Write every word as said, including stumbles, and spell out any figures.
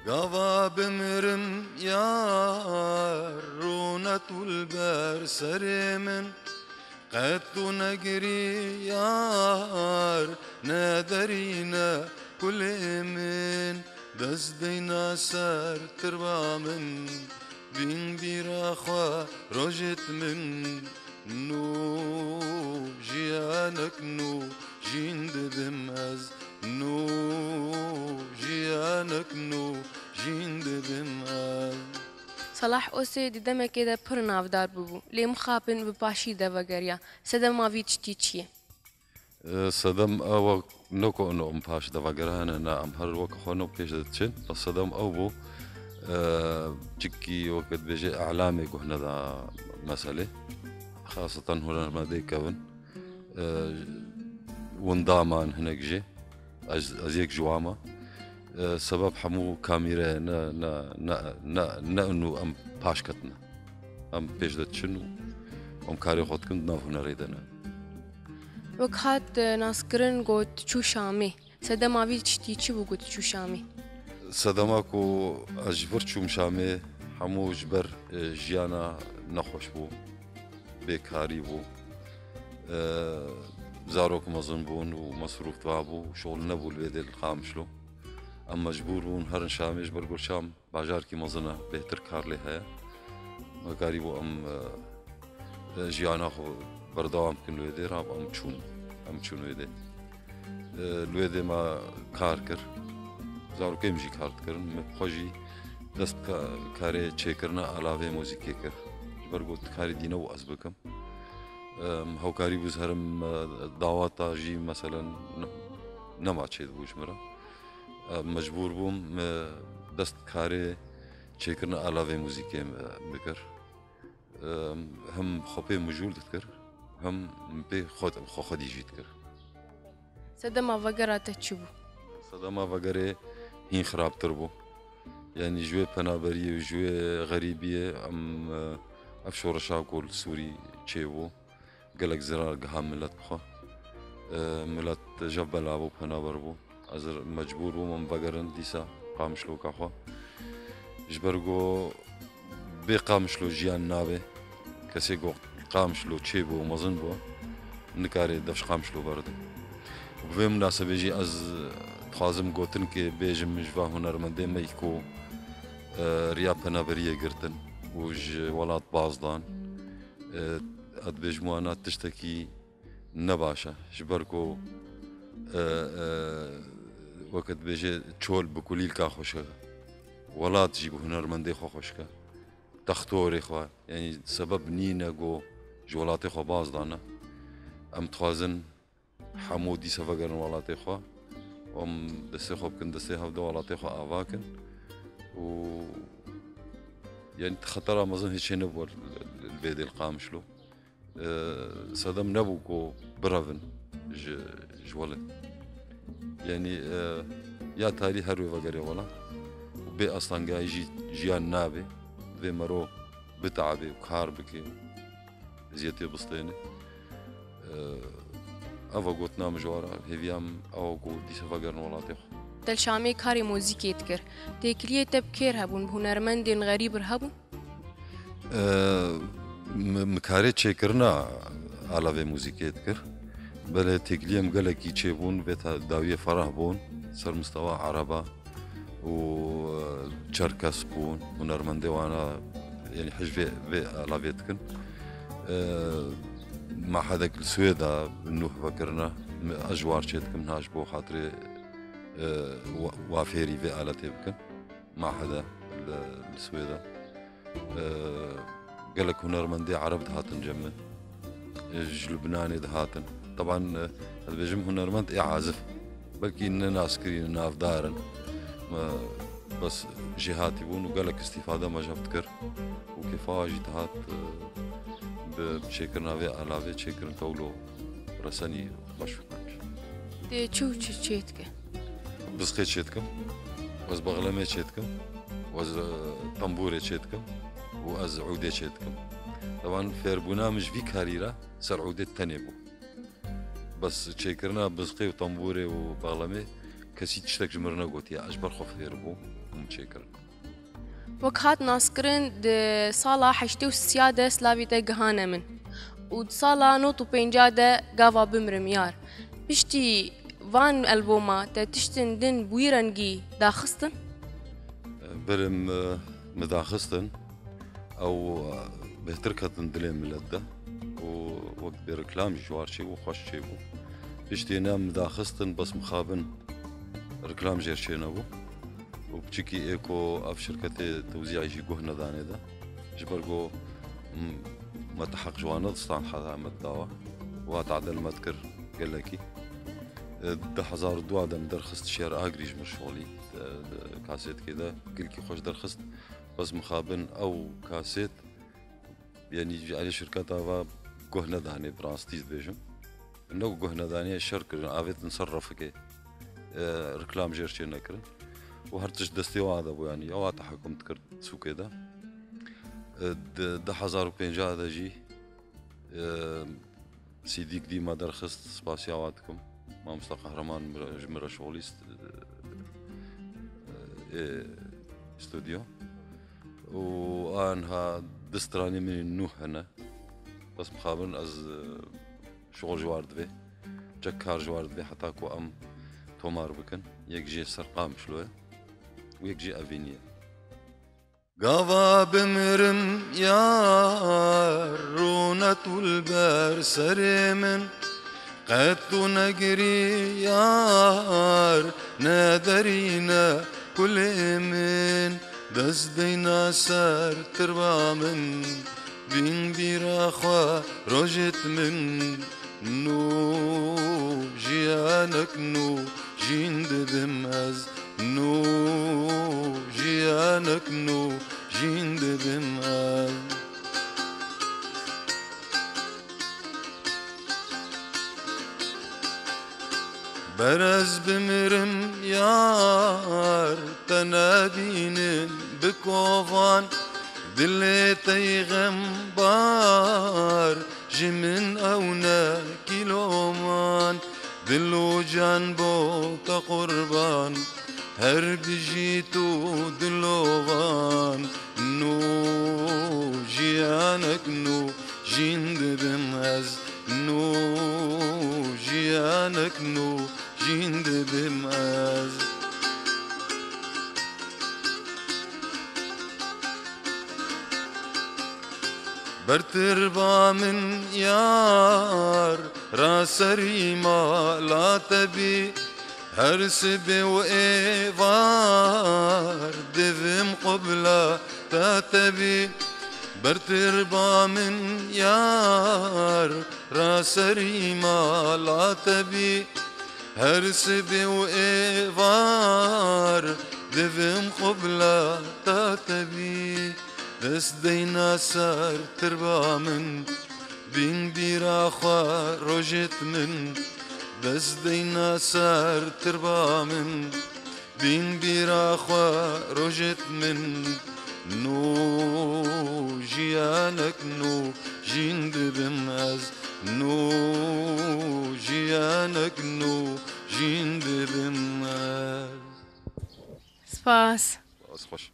Gava bimirim yar, rûne tu li ber serê min. Qet tu negirî yar, nederîne kulê min. Dest deyna ser tirba min, bîn bîra xwe rojit min. Nû jiyanek nû jîn dibim ez. Nû jiyanek nû jîn dibim ez. Salah Osê di demekê de pir navdar bûbû, lê mixabin bi paşî de vegeriya. Sedema vî tiştî çi ye? E, sedem ew e, ne ku em paş de vegerane, ne, em her wek xwe ne pêş de diçin. Sedem ew bû, e, çikî wek dibêje îlamê guhne da meselê. Xaseten hunermendê kevin. E, winda man hinek jî. Ez, ez yek ji wan me. E, sebeb hemû kamîre ne, ne, ne, ne, ne û em paş ketine. Em pêş de diçin û em karê xwe dikin di nav hunerê de ne. Wek hat, e, naskirin got çû Şamê. Sedema vî tiştî çi bû ku tu çû Şamê? Sedema ku ez ji vir çûm Şamê, hemû ji ber, e, jiyana nexweş bû, bêkarî bû. E, zarok mezin bûn û mesrûf teva bû, şol nebû li vê dê li Qamişlo. Em mecbûr bûn herin Şamê, ji ber ku Şam bajarekî mezin e, bêhtir kar lê heye. Me karîbû em, e, e, jiyana xwe berdewam bikin li wê dê, rab em çûn, em çûn wê dê. E, li wê dê me kar kir. Zarokê min jî kar dikirin. Me xwe jî dest ka-, karê çêkirina alavê muzîkê kir. Ji ber got karê dîne û ez bikim. Em, hewkarî bû ez herim, e, dawata jî, meselen, ne-, nema çêdibû ji min re. E, mecbûr bûm, e, dest karê çêkirina alavê muzîkê, e, bikir. E, hem xwe pê mijûl dikir, hem pê xwe, xwe xwedî jî dikir. Sedema vegera te çi bû? Sedema vegerê hîn xirabtir bû. Yanî ji wê penaberiyê û ji wê xerîbiyê em, e, ev şoreşa ku li Sûrî çêbû, gelek zirar giha milet bi xwe. E, milet jev bela bû, penaber bû. Ez mecbûr bûm em vegerin dîsa Qamişloka xwe. Ji ber ku bê Qamişlo jiyan nabe. Kesê ku Qamişlo çêbû û mezin bû, nikare dev ji Qamişlo berde. Û bi vê minasebê jî ez dixwazim gotinkê bêjim ji va hunermendê me ku, e, riya penaberiyê girtin û ji welat baz dan. E, ez dibêjim wana tiştekî ne baş e. Ji ber ku, e, e, weke dibêje çol bi kulîlka xweşik e. Welat jî bi hunermendê xwe xweşik e. Textorê xwe, yanî sebeb nîne ku ji welatê xwe baz dane. Em dixwazin hemû dîsa vegerin welatê xwe. Em destê xwe bikin destê hev de welatê xwe ava kin. Û yanî xetera mezin hiç hê nebû li vê dê li Qamişlo. E, sedem nebû ku birevin ji, ji welê. Yanî, e, ya tarî her wê vegerê welat û bê astengehî jî jiyan nabe. Divê mero bitabe û kar bike, eziyetê bistêne. E, ev e gotina min ji we re, hêviya min ew e ku dîsa vegerin welatê xwe. Te li Şamê karê muzîkê dikir. Têkiliyê te bi kêr hebûn, bi hunermendên xerîb re hebûn? E, mi, mi karê çêkirina alavê muzîkê dikir. Belê têkiliyê min gelekî çêbûn, vê ta-, dawiyê ferah bûn, ser mistewa ereba û, e, çerkes bûn, hunermendê wana, yanî hij vê, vê alavê dikin. E, mahedek li Swêda nûh vekirine, mi, ez ji war çêdikim, niha ji bo xatirê, e, wa-, wa fêrî vê aletê bikin. Mahede li, li Swêda. E, gelek hunermendê ereb dihatin cem min. E, ji Lubnanê dihatin. Teban, e, ez dibêjim hunermend ê azif. Belkî ne naskirî, ne navdar in. Me bes jêhatî bûn û gelek îstîfade me ji hev dikir. Û kêfa jî dihat, e, bi çêkirina vê alavê çêkirin tewlo resenî xweş û qenc. Tê çi û çi çê dike? Bizqê çêdikim, ez bexlemê çêdikim, ez, e, tembûrê çêdikim û ez ûdê çêdikim. Teban fêrbûna min ji vî karî re ser ûdê tenê bû. Bes çêkirina bizqê û tembûrê û bexlemê kesî tiştek ji min re negotiye, ez ji ber xwe fêr bûm. albûm çêkirin. Wek hat naskirin, di sala heştê û sisiya de slavê te gihane min û di sala nod û pênca de Gava Bimirim Yar. Piştî van albûma te tiştên din bi wî rengî daxistin? Berê min daxistin, ew bêhtir ketin dilê milet de û wek bê reklam jî ji war çêbû, xweş çêbû. Piştî ne min daxistin, bes mixabin reklam jê re çênebû û piçikî ê ku ev şirketê tewzîyê jî guh nedanê de, ji ber ku, m-, me teheq ji wan nedistan heta me dawa. Wa tadel me dikir gelekî. E, di hezar û dua de min derxist Şêr Agrî ji min şolî, e, kasêtkê de gelkî xweş derxist. Bes mixabin ew kasêt, yanî ji alî şirketa va guh nedanê, bi rastî dibêjim. Ne ku guh nedanê, şer kirin, avêtin ser refikê. E, reklam jê re çê nekirin. Û her tişt destê wa de bû, yanî ewa tehekum dikir sûkê de. E, di du hezar û pênca de jî, e, C D'yek dî me derxist, spasiya wa dikim. Mamosta Qehreman ji min re şolîst, e, e, stûdyo. Û aniha du stranê min ên nû hene. Bes mixabin ez, e, şol ji war divê. Çek kar ji war divê heta ku em tomar bikin. Yek jê ser Qamişlo ye û yek jî Evînî ye. Gava bimirim yar, rûnet û li ber serê min, qet tu negirî yar, nederîne kulê min, dest deyna ser tirba min, bîn bîra xwe rojêt min. Nû, jiyanek nû, jîn dibim ez. Nû, jiyanek nû, jîn dibim ez. Ber ez bimirim yar, te nebînim bi kovan, dilê te yê xembar, ji min ew ne kîloman, dil û can bo te qurban, her bijî tu dilovan. Nû, jiyanek nû, jîn dibim ez. Nû, jiyanek nû, jîn dibim ez. Bertir ba min yar, ra serî mala te bî. Her sibê û êvar, divim qubla te te bî. Bertir ba min yar, ra serî mala te bî. Her sibê û êvar, divim qubla te te bî. Dest deyna ser tirba min, bîn bîra xwe rojêt min. Dest deyna ser tirba min, bîn bîra xwe rojêt min. Nû, jiyanek nû, jîn dibim ez. Nû, jiyanek nû, jîn dibim ez. Spas. Spas, xweş.